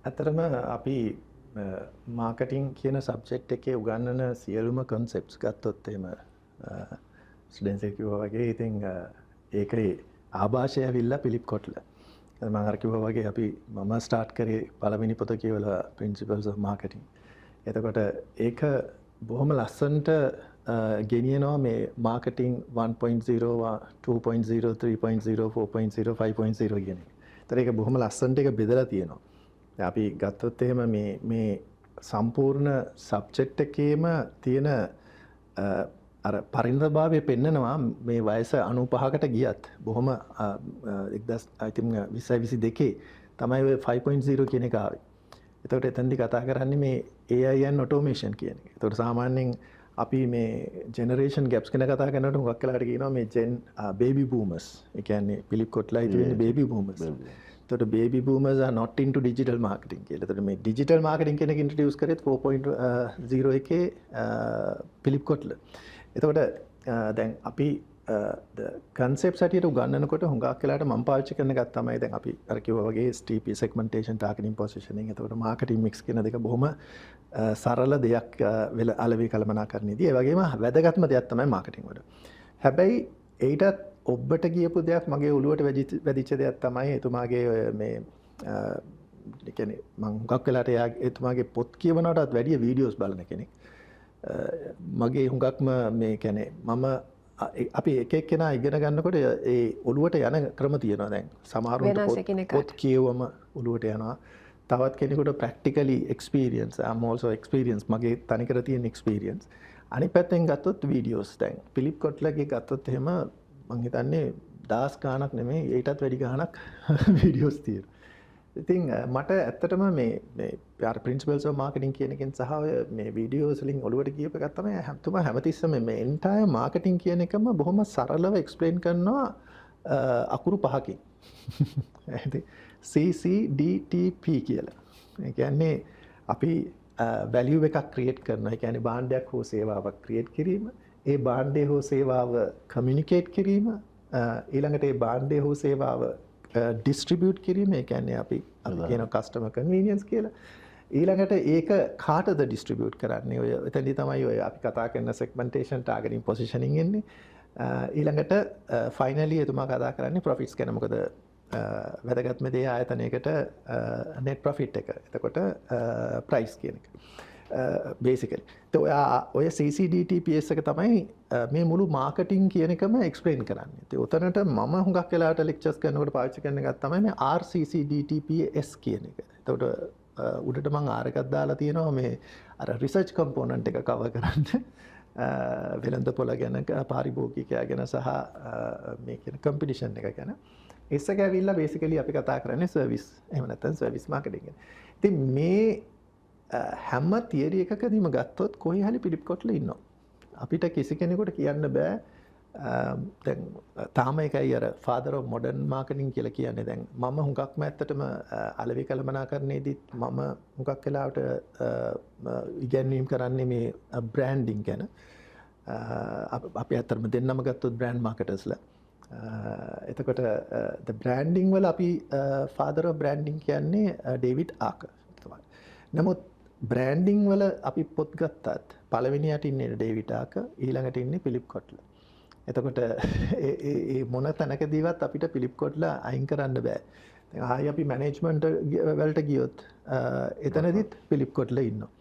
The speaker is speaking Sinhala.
ඇත්තටම අපි මාකටිං කියන සබ්ජෙක්ට් එකේ උගන්වන සියලුම කන්සෙප්ට්ස් ගත්තොත් එහෙම, ස්ටුඩන්ට්ස් කිව්වා වගේ ඉතින් ඒකේ ආభాෂය ඇවිල්ලා පිලිප් කොට්ලර්. මම අර කිව්වා වගේ මම ස්ටාර්ට් කරේ පළවෙනි පොත කියවලා Principles of Marketing. එතකොට ඒක බොහොම ලස්සනට ගෙනියනවා මේ මාකටිං 1.0, 2.0, 3.0, 4.0, 5.0 කියන එක. ඒතර ඒක බොහොම ලස්සනට ඒක බෙදලා තියෙනවා. දැන් අපි ගත්තොත් එහෙම මේ මේ සම්පූර්ණ සබ්ජෙක්ට් එකේම තියෙන අර පරිණතභාවය පෙන්නනවා. මේ වයස 95කට ගියත් බොහොම 1000, I think 2022 තමයි ඔය 5.0 කියන එක ආවේ. එතකොට එතනදි කතා කරන්නේ මේ AI and automation කියන එක. එතකොට සාමාන්‍යයෙන් අපි මේ ජෙනරේෂන් ගැප්ස් ගැන කතා කරනකොට හුඟක් වෙලාවට කියනවා මේ ජෙන් බේබි බූමර්ස්. ඒ කියන්නේ පිලිප් කොට්ලර් අයිති වෙන්නේ බේබි බූමර්ස්. එතකොට baby boomers are not into digital marketing කියලා. එතකොට මේ ඩිජිටල් මාකටිං කියන එක ඉන්ට්‍රොඩියුස් කරෙත් 4.0 එකේ පිලිප් කොට්ලර්. එතකොට දැන් අපි කන්සෙප්ට්ස් හැටියට උගන්වනකොට හුඟක් වෙලාවට මම පාවිච්චි කරන එකක් තමයි දැන් අපි අර කිව්වා වගේ STP, segmentation, targeting, positioning. එතකොට මාකටිං මික්ස් කියන දෙක බොහොම සරල දෙයක් වෙල අලෙවි කළමනාකරණයේදී. ඒ වගේම වැදගත්ම දෙයක් තමයි මාකටිං වල. හැබැයි ඊටත් ඔබට කියපු දෙයක් මගේ ඔළුවට වැදිච්ච දෙයක් තමයි එතුමාගේ ඔය මේ ඒ කියන්නේ මං හුඟක් වෙලාවට එයා එතුමාගේ පොත් කියවනවටත් වැඩිය වීඩියෝස් බලන කෙනෙක්. මගේ හුඟක්ම මේ කියන්නේ මම අපි එක එක්කෙනා ඉගෙන ගන්නකොට ඒ ඔළුවට යන ක්‍රම තියෙනවා දැන්. සමහරුන්ට වෙනස් එකිනෙකාට. පොත් කියවම ඔළුවට යනවා. තවත් කෙනෙකුට practically experience, I'm also experience, මගේ තනිකර තියෙන experience. අනිත් පැත්තෙන් ගත්තොත් වීඩියෝස්. දැන් පිලිප් කොට්ලර්ගේ ගත්තොත් එහෙම මං හිතන්නේ දහස් ගාණක් නෙමෙයි, ඊටත් වැඩි ගාණක් වීඩියෝස් තියෙනවා. ඉතින් මට ඇත්තටම මේ මේ අර ප්‍රින්සිපල්ස් ඔෆ් මාකටිං කියන එකෙන් සහ ඔය මේ වීඩියෝස් වලින් ඔළුවට ගියපු එකක් තමයි හැමතුමා හැමතිස්සෙම මේ එන්ටයර් මාකටිං කියන එකම බොහොම සරලව එක්ස්ප්ලেইন කරනවා අකුරු පහකින්. ඉතින් CCDTP කියලා. ඒ කියන්නේ අපි වැලියු එකක් ක්‍රියේට් කරනවා. ඒ කියන්නේ භාණ්ඩයක් හෝ සේවාවක් ක්‍රියේට් කිරීම, ඒ භාණ්ඩය හෝ සේවාව කමියුනිකේට් කිරීම, ඊළඟට ඒ භාණ්ඩය හෝ සේවාව ඩිස්ට්‍රිබියුට් කිරීම, ඒ කියන්නේ අපි කියන කස්ටමර් කන්වීනියන්ස් කියලා. ඊළඟට ඒක කාටද ඩිස්ට්‍රිබියුට් කරන්නේ? ඔය එතනදී තමයි ඔය අපි කතා කරන සෙග්මන්ටේෂන්, ටාගටිං, පොසිෂනින් එන්නේ. ඊළඟට ෆයිනලි එතුමා කතා කරන්නේ ප්‍රොෆිට්ස් ගැන. මොකද වැදගත්ම දේ ආයතනයකට නෙට් ප්‍රොෆිට් එක. එතකොට ප්‍රයිස් කියන එක. බේසිකලි. ඉතින් ඔයා ඔය CCDTPS එක තමයි මේ මුළු මාකටිං කියන එකම එක්ස්ප්ලেইন කරන්නේ. ඉතින් ඔතනට මම හුඟක් වෙලාවට ලෙක්චර්ස් කරනකොට පාවිච්චි කරන එකක් තමයි මේ RCCDTPS කියන එක. එතකොට උඩට මං R එකක් දාලා තියෙනවා මේ අර රිසර්ච් කම්පෝනන්ට් එක කවර් කරන්න. වෙළඳ පොළ ගැන, පාරිභෝගිකයා ගැන සහ මේ කියන කම්පිටිෂන් එක ගැන. S එක ඇවිල්ලා බේසිකලි අපි කතා කරන්නේ සර්විස්. එහෙම නැත්නම් සර්විස් මාකටිං ගැන. ඉතින් මේ හැම තියරි එකකදීම ගත්තොත් කොහේ හරි පිලිප් කොට්ලර් ඉන්නවා. අපිට කිසි කෙනෙකුට කියන්න බෑ දැන් තාම ඒකයි අර ෆාදර් ඔෆ් මොඩර්න් මාකටිං කියලා කියන්නේ. දැන් මම හුඟක්ම ඇත්තටම අලෙවි කළමනාකරණයේදීත් මම හුඟක් වෙලාවට ඉගැන්වීම් කරන්නේ මේ බ්‍රෑන්ඩින් ගැන. අපි ඇත්තටම දෙන්නම ගත්තොත් බ්‍රෑන්ඩ් මාකටර්ස්ලා. එතකොට ද බ්‍රෑන්ඩින් වල අපි ෆාදර් ඔෆ් බ්‍රෑන්ඩින් කියන්නේ ඩේවිඩ් ආකර් තමයි. නමුත් බ්‍රෑන්ඩින් වල අපි පොත් ගත්තත් පළවෙනියට ඉන්නේ ඩේවිඩ් ආකර්, ඊළඟට ඉන්නේ පිලිප් කොට්ලර්. එතකොට ඒ ඒ ඒ මොන තැනකදීවත් අපිට පිලිප් කොට්ලර් අයින් කරන්න බෑ. දැන් ආයි අපි මැනේජ්මන්ට් වලට ගියොත් එතනදිත් පිලිප් කොට්ලර් ඉන්නවා.